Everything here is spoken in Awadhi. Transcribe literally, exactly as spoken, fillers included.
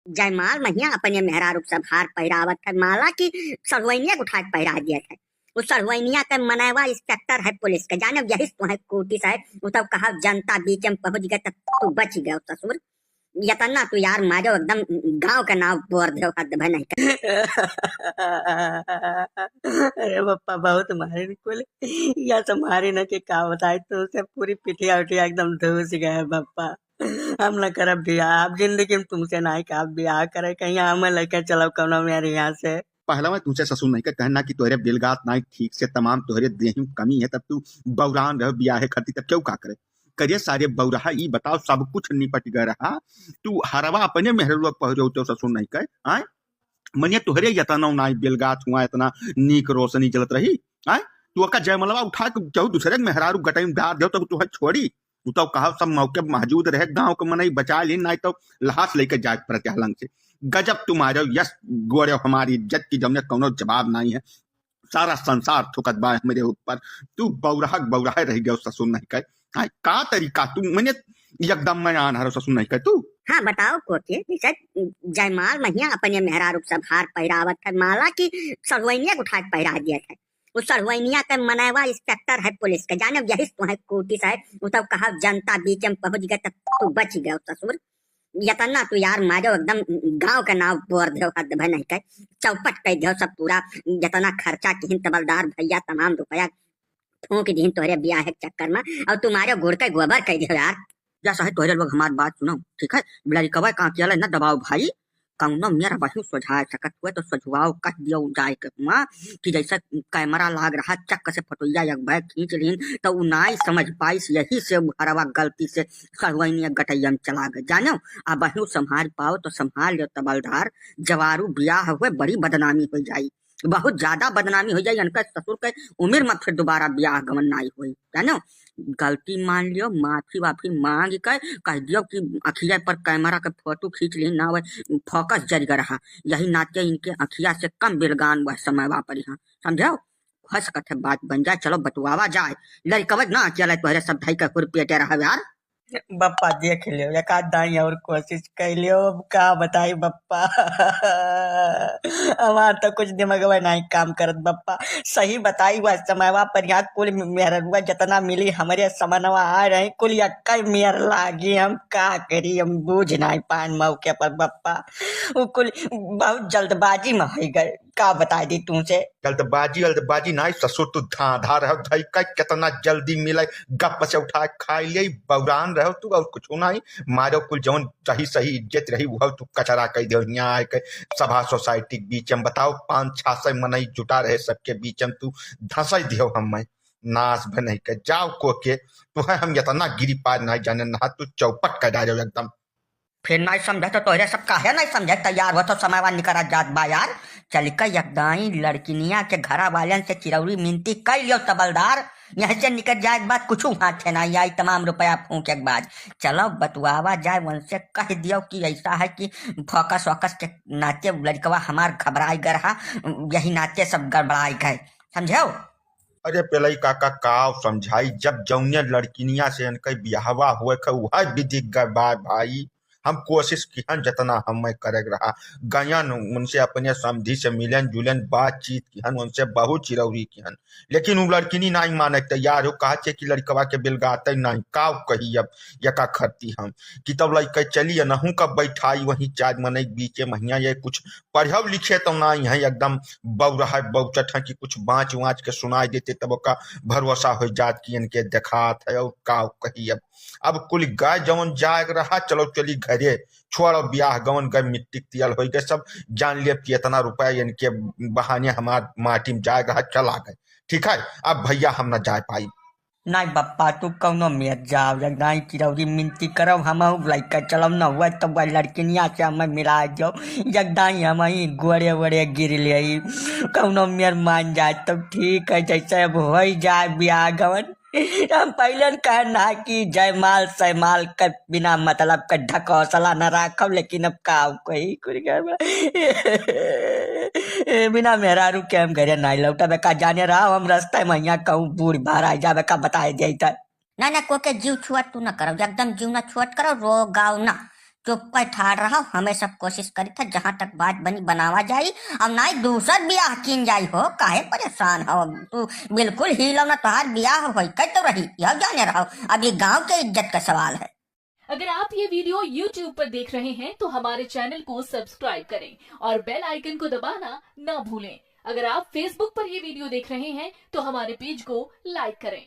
जयमाल महिया अपने मेहरारू के सब हार पहिरावत है, माला की सढ़ुआइनिया के उठा के पहिरा दिया है। उ सढ़ुआइनिया के मनैवा इंस्पेक्टर है पुलिस के, जाने यही से तुहे कूटिस है। उ तब कहा जनता बीच में पहुँच गए तब तू बच गए ससुर। यतना तू यार मारो एकदम गाँव के नाव बोर दे, हद भे नहीं कर। अरे बप्पा बहुत मारे निकले, या तो मारे न के का बताए, तो से पूरी पिठिया उठिया एकदम धूस गए बप्पा। हम न करब बियाह, अब जिंदगी में तुमसे नाहीं कहब बियाह करे, कहीं हमें लेके चलो कौनो मेरे यहाँ से। पहलवा तुमसे ससुर नहीं का कहना कि तोहरे बिलगात नाहीं ठीक से, तमाम तोहरे देह में कमी है, तब तू बौरान रहो बियाह खातिर, तब क्यों का करे? करे सारे बौराहा, ई बताओ सब कुछ निपट गए रहा, तू हरवा अपने मेहरवा पहरो तो ससुर नहीं कहे, आय? मने तोहरे यतना नाहीं बिलगात हुआ, इतना नीक रोशनी जलत रही, आय? तू ओका जयमलवा उठा के केहू दूसरे के मेहरारू गटई में डार देव, तब तोहे छोड़ी? उ तो कहा सब मौके मौजूद रहे, गांव के मनई बचा ली, नाहीं तो लहास लेके जाए पड़त अलंग से। गजब तुम्हारे यस गोड़े हमारी इज्जत की, जमने कौनो जवाब नाहीं है। सारा संसार थुकत बा हमरे ऊपर। तू बौराहा के बौराहे रह गयो ससुर नहीं कहे। आय, का तरीका तू, मने एकदम मैं आन्हर ससुर नहीं कहे तू। हाँ, बताओ कोके, जैसे जयमाल महिया अपने मेहरारू के सब हार पहिरावत है, माला की सढ़ुआइनिया के उठा के पहिरा दिया है। उ सढ़ुआइनिया के मनैवा इंस्पेक्टर है पुलिस के, जाने यही से तुहे कूटिस है। उ तब कहा जनता बीच में पहुँच गए तब तू बच गए ससुर। यतना तू यार मारो एकदम गांव के नाव बोर दे, हद भे नहीं कर, चौपट कर दे सब पूरा। यतना खर्चा किहिन तबलदार भैया, तमाम रुपया फूंक दिहिन तोहरे बियाह के चक्कर में, और तुम्हारे गुड़ के गोबर कर दे यार। जैसा है तोहरे लोग हमार बात सुनो, ठीक है? लड़कवा का किया न दबाओ भाई, कौनो मेर वही सोझा सकत हुए तो सोझवाओ कह दियो जाए के हुआ कि जैसे कैमरा लाग रहा, चक से फोटोया एक भाई खींच लीन तो उ नाई समझ पाइस, यही से उ हरवा गलती से सढ़ुआइनिया गटैया में चला गए। जानो, अब वही संभाल पाओ तो संभाल लियो तबलदार, जवारू बियाह हुए बड़ी बदनामी हो जाई, बहुत ज्यादा बदनामी हो जाई। इनका ससुर के उम्र में फिर दोबारा बियाह गमन नाई होई, जानो। गलती मान लियो, माफी वाफी मांग के कह दियो कि अखिया पर कैमरा के फोटो खींच ली ना, वह फोकस जर गए रहा, यही नाते इनके अखिया से कम बिलगान वह समय वापरी हाँ, समझो? हो सकत है बात बन जाए, चलो बतुआवा जाए। लड़कवा ना अकेला तोहरे सब धई के हुरपेटे रहा यार। बप्पा देख लियो, एक आध दाई और कोशिश कर लियो। अब का बताई बप्पा, हमार तो कुछ दिमागवा नहीं काम करत बप्पा। सही बताई, वह समयवा पर यहाँ कुल मेहररुआ जितना मिली हमरे समनवा आ रही, कुल यक्का मेर लागी। हम का करी, हम बूझ नहीं पान मौके पर बप्पा। वो कुल बहुत जल्दबाजी में हो गए। का बताई दी तुमसे? जल्दबाजी, जल्दबाजी नाई ससुर, तू धांधा रहो, धई का कितना जल्दी मिले, गप से उठा के खाई ले, बौरान रहो तू और कुछ नाई। मारो कुल जौन सही सही इज्जत रही, वह तू कचरा कर दियो। यहाँ आए के सभा सोसाइटी के बीच में बताओ, पाँच छह सौ मनई जुटा रहे, सबके बीच में तू धंसाई दियो। हम मैं नाश भे नहीं के जाओ को के, तू है हम इतना गिरी पार नहीं जाने ना, तू चौपट कर डालो एकदम। फिर नहीं समझे तो तोहरे सब काहे नहीं समझे तैयार हो, तो समयवा निकरा जात बा यार। चल के यकदाई लड़किनिया के घरा वालन से चिरौरी मिनती कर लियो तबलदार, यहीं से निकल जाए के बाद कुछ हाथ है ना आई, तमाम रुपया फूंके के बाद। चलो बतुआवा जाए, उनसे कह दियो कि ऐसा है कि फोकस वोकस के नाते लड़कवा हमार घबराई गए रहा, यही नाते सब गड़बड़ाई गए, समझो? अरे पेलई काका, काव समझाई, जब जौने लड़किनिया से इनके बियाहवा हुए खे, वह विधि गड़बड़ा भाई। हम कोशिश किहन जतना हमें करे के रहा, गयन उनसे अपने समधी से मिलन जुलन, बातचीत किहन, उनसे बहुत चिरौरी किहन, लेकिन उ लड़किनी नाई माने के तैयार हो, कहा छे कि लड़कवा के बेलगाते नाई, काव कही अब यका खरती हम कि तब लइके चली अनहू का बैठाई वहीं चार मनई बीचे महिया, ये कुछ पढ़े लिखे तो नाई है, एकदम बौरा है, बौचट है कि कुछ बाँच वाँच के सुनाई देते तब ओका भरोसा हो जात कि इनके देखात है। और का कही अब, अब कुल गए जवन जाए के रहा, चलो चली घरे, छोड़ो ब्याह गवन, गए मिट्टी के तेल हो गए सब, जान लिया कि इतना रुपया इनके बहाने हमार माटी में जाए के रहा, चला गए। ठीक है, अब भैया हम ना जाए पाई। नाई बप्पा, तू कौनो मेर जाओ, एक दाई चिरौरी मिनती करो, हम लइका चलो न हुआ तो वह लड़किनिया से हमें मिला दो, एक दाई हम ही गोड़े वोड़े गिर ले, कौनो मेर मान जाए तो ठीक है, जैसे अब हो ही जाए ब्याह गवन। हम पहले न कहन ना कि जयमाल सयमाल के बिना मतलब के ढकौसला न राखब, लेकिन अब का कही कुल घर में। बिना मेहरारू के हम घरे नाई लौटब, का जाने रहा हम रास्ता में यहाँ कहूँ बूढ़ बाहर आ जाबे, का बताए जाई त। ना, ना, कोके जीव छुअत तू ना करो, एकदम जीव ना छुअत करो, रो गाओ ना। चुप कर ठाड़ रहा, हमें सब कोशिश करी था, जहाँ तक बात बनी बनावा जाई, अब नाहीं दूसर बियाह कीन जाई हो, काहे परेशान हो? अब तू बिल्कुल हिलो ना, तोहार बियाह होई, कह तो रही, यह जाने रहो, अब ये गांव के इज्जत का सवाल है। अगर आप ये वीडियो YouTube पर देख रहे हैं तो हमारे चैनल को सब्सक्राइब करें और बेल आइकन को दबाना ना भूलें। अगर आप Facebook पर ये वीडियो देख रहे हैं तो हमारे पेज को लाइक करें।